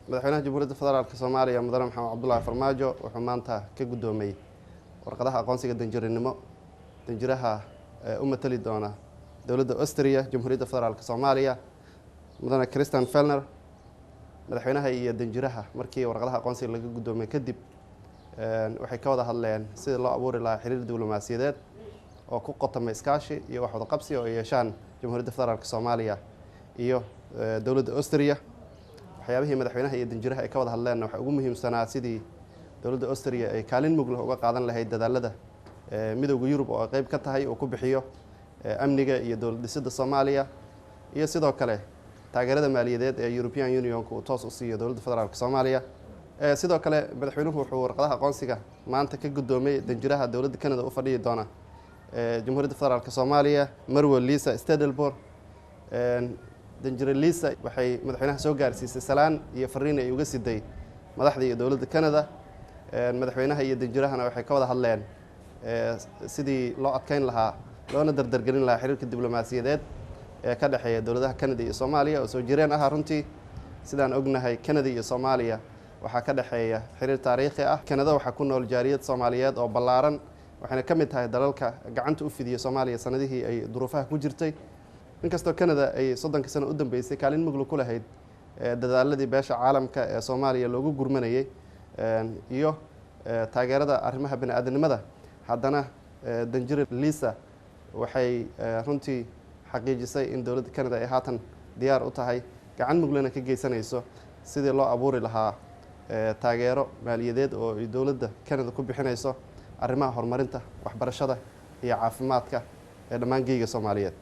Madaxweynaha Jamhuuriyadda Federaalka Soomaaliya, Mudane Maxamed Cabdulaahi Farmaajo, wuxuu maanta ka guddoomay warqadaha aqoonsiga danjirinimo danjiraha u matali doona dowladda Austria Jamhuuriyadda Federaalka Soomaaliya, Mudane Christian Felner. Madaxweynaha iyo danjiraha markii warqadaha aqoonsiga laga guddoomay kadib waxay ka wada hadleen sidii loo abuuri lahaa xiriir diblomaasiyadeed oo ku qotama iskaashi iyo wax wada qabsi oo ay yeeshaan Jamhuuriyadda Federaalka Soomaaliya iyo dowladda Austria. Waxyaabihii madaxweynaha iyo danjiraha ay ka wada hadleenna waxaa ugu muhiimsanaa sidii dowladda Austria ay kaalin mug leh uga qaadan lahayd dadaalada Midowda Yurub oo ay qeyb ka tahay uu ku bixiyo amniga iyo dowlad dhisidda Soomaaliya, iyo sidoo kale taageerada maaliyadeed ee European Unionka uu toos u siiyo dowladda Federaalka Soomaaliya. Sidoo kale madaxweynuhu wuxuu warqadaha aqoonsiga maanta ka guddoomay danjiraha dowladda Canada u fadhiyi doona Jamhuuriyadda Federaalka Soomaaliya, Marwo Lisa Stadelbor. Danjire Lisa waxay madaxweynaha soo gaarsiisay salaan iyo fariin ay uga siday madaxda iyo dowladda Canada. Madaxweynaha iyo danjirahana waxay ka wada hadleen sidii loo adkeyn lahaa loona dardargelin lahaa xiriirka diblomaasiyadeed ee ka dhexeeya dowladaha Canada iyo Soomaaliya oo soo jireen ahaa. Runtii sidaan ognahay, Canada iyo Soomaaliya waxaa ka dhexeeya xiriir taariikhi ah. Canada waxaa ku nool jaariyad Soomaaliyeed oo ballaaran, waxayna ka mid tahay dalalka gacanta u fidiyey Soomaaliya sanadihii ay duruufaha ku jirtay. Inkastoo Canada ay 30-kii sano u dambeysay kaalin mugla ku lahayd dadaaladii beesha caalamka ee Soomaaliya loogu gurmanayay iyo taageerada arrimaha bani aadamnimada, haddana danjire Lisa waxay runtii xaqiijisay in dowladda Canada ay haatan diyaar u tahay, gacan muglana ka geysanayso sidii loo abuuri lahaa taageero maaliyadeed oo ay dowladda Canada ku bixinayso arrimaha horumarinta waxbarashada iyo caafimaadka ee dhammaan geyga Soomaaliyeed.